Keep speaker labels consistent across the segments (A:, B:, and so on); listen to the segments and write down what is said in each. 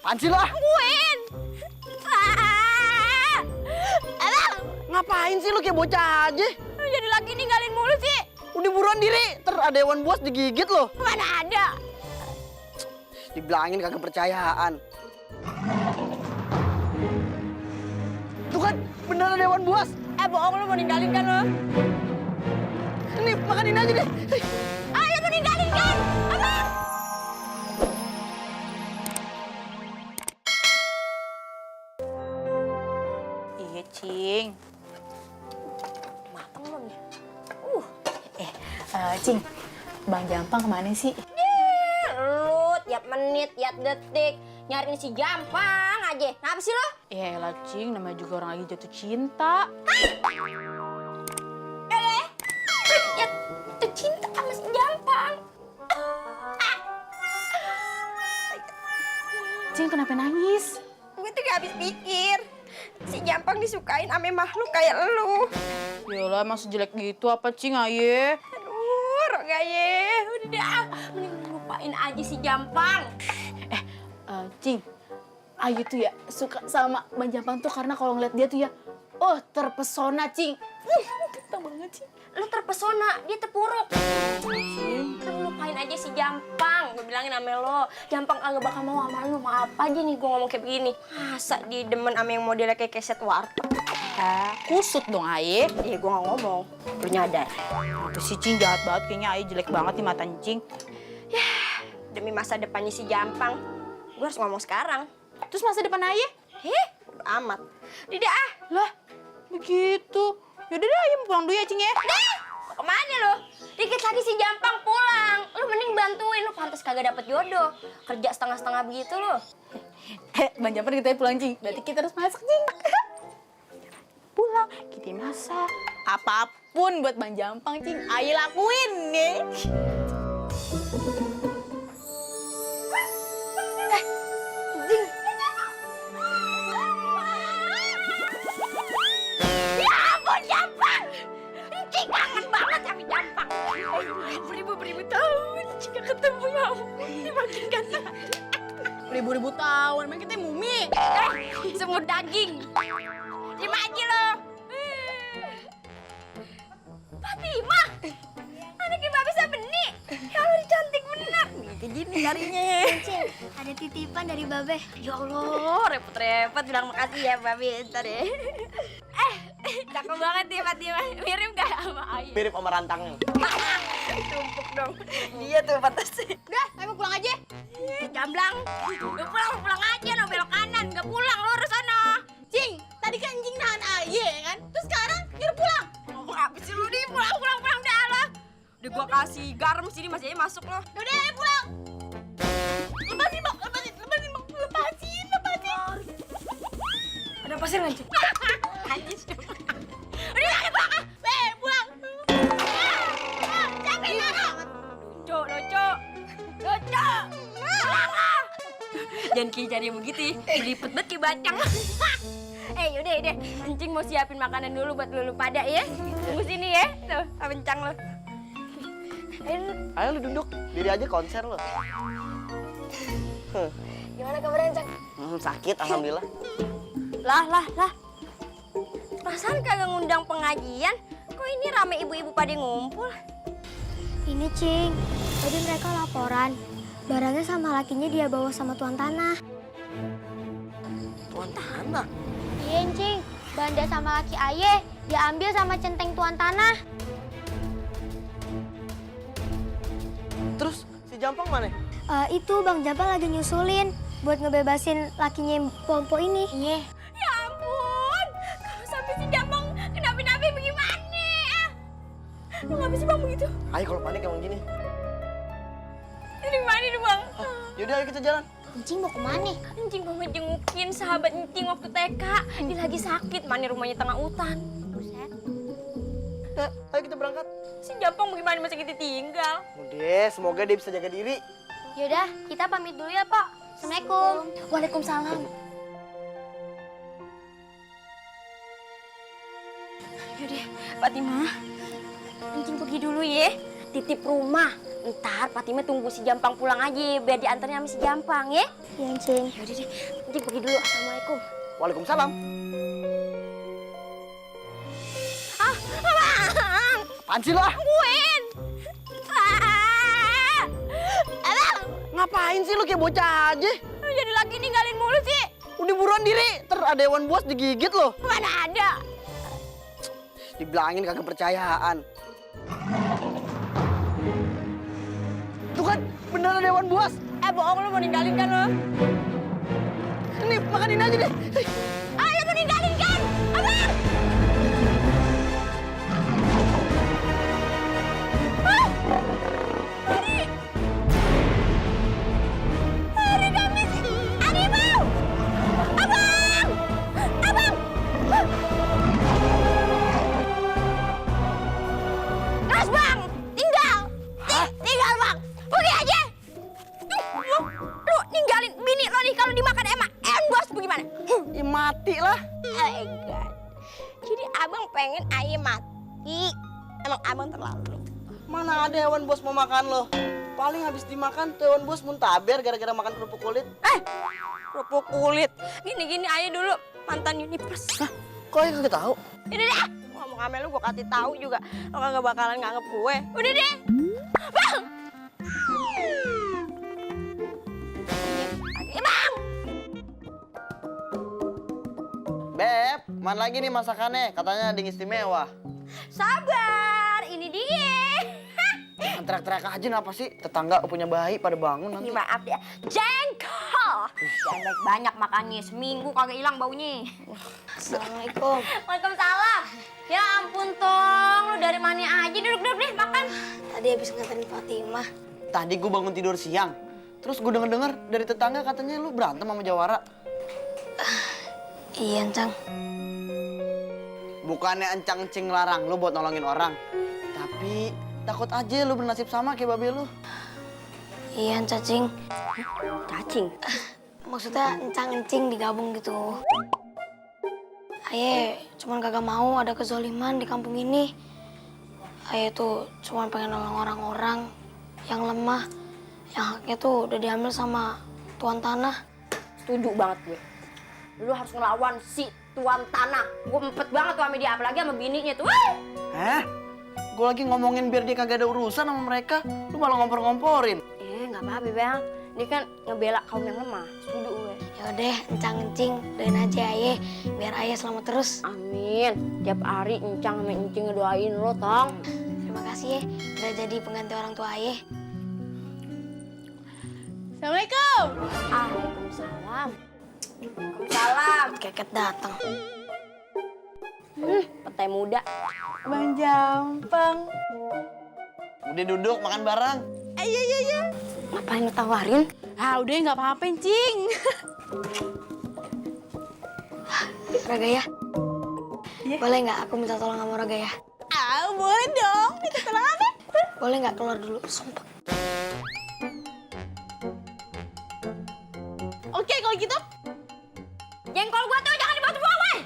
A: Apaan sih lo?
B: Tungguin.
A: Ngapain sih lo kayak bocah aja?
B: Lu jadi laki ninggalin mulu sih.
A: Udah buruan diri, ada hewan buas digigit lo.
B: Mana ada.
A: Dibilangin kagak percayaan. Tuh kan, bener ada hewan buas.
B: Bohong, lu mau ninggalin kan lo?
A: Nih, makanin aja deh.
B: Ayo lu ninggalin kan? Abang!
C: Iya, Cing.
B: Mateng belum nih?
C: Cing, Bang Jampang kemana sih?
B: Lu tiap menit, tiap detik nyariin si Jampang aja. Kenapa sih lo?
C: Lah, Cing, namanya juga orang lagi jatuh cinta.
B: Jatuh cinta sama si Jampang.
C: Cing, kenapa nangis?
B: Gue tuh gak habis pikir. Si Jampang disukain sama makhluk kayak lu.
C: Yalah, emang sejelek gitu apa, Cing, aye?
B: Aduh, Roga ye. Udah, mending lupain aja si Jampang.
C: Cing, Ayu tuh ya suka sama Bang Jampang tuh karena kalau ngeliat dia tuh ya, terpesona, Cing. Ganteng banget, Cing.
B: Lu terpesona, dia terpuruk. Lu lupain aja si Jampang. Gue bilangin sama lo, Jampang kagak bakal mau sama lu. Mau apa aja nih gue ngomong kayak begini. Masa dia demen sama yang modelnya kayak keset warteg?
C: Kusut dong, aye.
B: Iya, gue gak ngomong. Lu nyadar.
C: Itu si Cing jahat banget, kayaknya aye jelek banget nih matanya, Cing.
B: Demi masa depannya si Jampang, gue harus ngomong sekarang.
C: Terus masa depan aye?
B: Bodo amat. Tidak ah.
C: Lah, begitu. Yaudah deh, ayo pulang dulu ya, Cing ya.
B: Mau kemana lo? Dikit lagi si Jampang pulang. Lu mending bantuin. Lu pantas kagak dapet jodoh. Kerja setengah-setengah begitu lo.
C: Bang Jampang kita pulang, Cing. Berarti kita harus masak, Cing. Pulang, kita masak. Apapun buat Bang Jampang, Cing. Ayo lakuin, nih.
B: Ya ampun, Jampang! Cing kangen banget sama Jampang. Beribu-beribu tahun Cing gak ketemu, ya ampun. Ini makin kangen.
C: Beribu-ribu tahun, emang kita mumi.
B: Semut daging. Terima aja lo. Fatimah! Anaknya Babe Sabeni. Ya Allah, cantik bener. Kayak gini larinya.
D: Cing, ada titipan dari Babe.
B: Ya Allah, repot-repot bilang makasih ya Babe, ntar ya. Cakep banget nih Fatimah. Mirip gak sama Ayu?
A: Mirip sama rantangnya.
B: Tumpuk dong. Dia tuh pantas.
C: Udah, ayo pulang aja.
B: Jamblang. Lu pulang aja, no belok kanan. Gak pulang, lurus sana.
C: Cing, tadi kan Cing nahan aye, kan? Terus sekarang nyuruh pulang.
B: Ngomong apa sih lu nih? Pulang dah lo. Udah gua kasih garam sini, masih aja masuk lo.
C: Udah, ayo pulang. Lepasin, Bang. Lepasin.
B: Ada pasir nggak, Cik? Anjis. Udah, ayo pulang.
C: Pulang.
B: Capek banget. Lucu. Pulang lah. Jangan kayak cari begitu ya. Belipet banget kayak bacang. Yaudah. Anjing mau siapin makanan dulu buat lu pada ya. Tunggu sini ya. Tuh, kencang lo.
A: Ayo lu duduk, diri aja konser lo.
B: Gimana kabarnya, Cang?
A: Sakit, alhamdulillah.
B: Lah. Perasaan kagak ngundang pengajian. Kok ini rame ibu-ibu pada ngumpul?
D: Ini Cing, tadi mereka laporan. Barangnya sama lakinya dia bawa sama tuan tanah.
A: Tuan tanah.
D: Iya Cing, Banda sama laki Aye diambil sama centeng tuan tanah.
A: Terus si Jampang mana?
D: Itu Bang Jampang lagi nyusulin buat ngebebasin lakinya yang pompo ini. Iya.
B: Ya ampun, kalau sampai si Jampang kenapa-napa bagaimana? Lu ngapa sih Bang begitu?
A: Ayo kalau panik emang gini.
B: Ini mana nih Bang?
A: Yaudah ayo kita jalan.
D: Cing mau kemana?
B: Encing mau ngejengukin sahabat Encing waktu TK. Dia lagi sakit, mana rumahnya tengah hutan.
D: Buset.
A: Ayo kita berangkat.
B: Si Jampang bagaimana masa kita tinggal?
A: Udah, semoga dia bisa jaga diri.
D: Yaudah, kita pamit dulu ya, Pak. Assalamualaikum.
B: Waalaikumsalam. Yaudah, Fatimah. Encing pergi dulu ya. Titip rumah. Ntar Fatima tunggu si Jampang pulang aja biar diantarnya sama si Jampang ya.
D: Iya, Cing.
B: Yaudah deh, Cing pergi dulu. Assalamualaikum.
A: Waalaikumsalam.
B: Ah, Abang!
A: Apaan sih lo?
B: Tungguin! Abang!
A: Ngapain sih lo kayak bocah aja?
B: Lu jadi lagi ninggalin mulu sih.
A: Udah buruan diri, ada hewan buas digigit lo.
B: Mana ada?
A: Dibilangin kagak percayaan. Tuh kan, beneran ada hewan buas.
B: Bohong lu mau ninggalin kan lo?
A: Ini makanin aja deh.
B: Ah, lu mau ninggalin kan? Abang! Ah! Hari! Hari Kamis! Harimau! Abang! Abang! Gas, Bang! Tinggal! Tinggal, Bang! Pergi aja! Lu ninggalin bini lo nih kalau dimakan emak. Bos bagaimana?
A: Ya mati lah.
B: Oh God. Jadi abang pengen ayam mati. Emang abang terlalu.
A: Mana ada hewan buas mau makan lo? Paling habis dimakan tuh hewan buas muntaber gara-gara makan kerupuk kulit.
B: Kerupuk kulit. Gini-gini aja dulu mantan Universe.
A: Hah? Kok ya kagak tahu?
B: Ini deh. Ngomong sama lu gue kasih tahu juga. Lo kagak bakalan nganggep gue. Udah deh. Bang! Bang!
A: Beb, mana lagi nih masakannya? Katanya ada yang istimewa.
B: Sabar, ini dia.
A: Teriak-teriak aja kenapa sih? Tetangga punya bayi pada bangun nanti.
B: Maaf ya, jengkol. Jangan banyak makannya, seminggu kagak hilang baunya.
D: Assalamualaikum.
B: Waalaikumsalam. Ya ampun Tong, lu dari mana aja? Duduk-duduk deh, makan.
D: Tadi habis nganterin Fatimah.
A: Tadi gue bangun tidur siang. Terus gue denger-denger dari tetangga katanya lu berantem sama Jawara.
D: Iya, Cang.
A: Bukannya encang-encing larang lu buat nolongin orang. Tapi takut aja lu bernasib sama kayak babe lu.
D: Iya, cacing.
B: Cacing.
D: Maksudnya encang-encing digabung gitu. Aye cuman kagak mau ada kezoliman di kampung ini. Aye tuh cuman pengen nolong orang-orang yang lemah. Yang haknya tuh udah diambil sama tuan tanah.
B: Setuju banget gue. Lu harus ngelawan si tuan tanah. Gue mepet banget tuh sama dia, apalagi sama bininya tuh.
A: Hah? Gue lagi ngomongin biar dia kagak ada urusan sama mereka. Lu malah ngompor-ngomporin.
B: Nggak apa-apa Bang. Dia kan ngebela kaum yang lemah. Setuju gue.
D: Yaudah, encang-encing doain aja Aye biar Aye selamat terus.
B: Amin. Tiap hari Encang sama Encing ngedoain lo, Tong.
D: Terima kasih ya udah jadi pengganti orang tua Aye.
C: Assalamualaikum.
B: Waalaikumsalam. Waalaikumsalam.
D: Keket datang.
B: Petai muda.
C: Bang Jampang.
A: Udah duduk makan bareng.
C: Iya.
B: Ngapain lu tawarin?
C: Ah, udah nggak apa-apa, Cing.
D: Ragaya,
C: Iya.
D: boleh nggak aku minta tolong sama Ragaya?
C: Ah, boleh dong. Minta tolong apa?
D: Boleh nggak keluar dulu? Sumpah.
C: Oke, kalau gitu.
B: Jengkol gua tuh jangan dibawa-bawa, weh.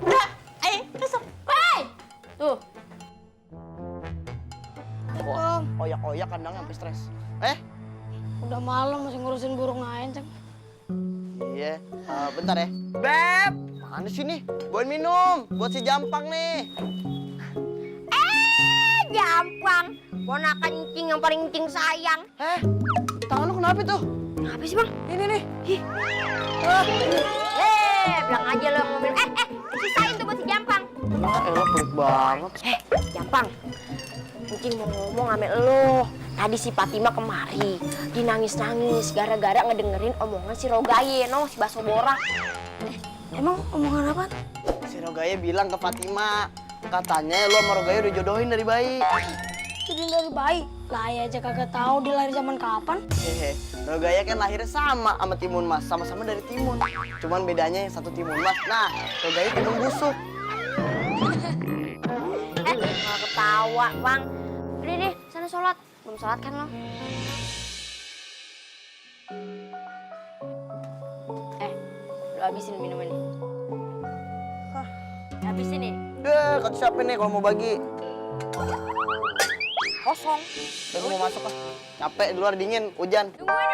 C: Udah, ayo, besok.
B: Hei! Tuh.
A: Wah, oyak-oyak kandang sampai stres.
D: Udah malam masih ngurusin burung lain, Cang.
A: Iya, bentar ya. Beb, mana sih nih? Bawain minum, buat si Jampang nih.
B: Jampang. Ponakan Encing yang paling Encing sayang.
A: Tangan lu kenapa tuh?
B: Kenapa sih, Bang?
A: Ini nih.
B: Bilang aja lo yang mau minum. Sisain tuh buat si Jampang.
A: Elah pelit banget.
B: Jampang. Encing mau ngomong sama lo. Tadi si Fatima kemari. Dia nangis-nangis gara-gara ngedengerin omongan si Rogaye, si Baso Borak.
D: Emang omongan apa?
A: Si Rogaya bilang ke Fatima, katanya lu sama Rogaya udah jodohin dari bayi.
D: Jadi dari bayi. Lah Aye aja kagak tahu dia lahir zaman kapan.
A: Rogaya kan lahirnya sama Timun Mas, sama-sama dari timun. Cuman bedanya yang satu Timun Mas. Nah, Rogaya timun busuk.
B: Malah ketawa, Bang. Udah deh, sana sholat. Belum sholat kan lo? Lu habisin minumannya. Habisin nih.
A: Udah, kata siapa nih kalau mau bagi?
E: kosong.
A: Udah gue mau masuk lah. Capek di luar dingin, hujan.
B: Tungguin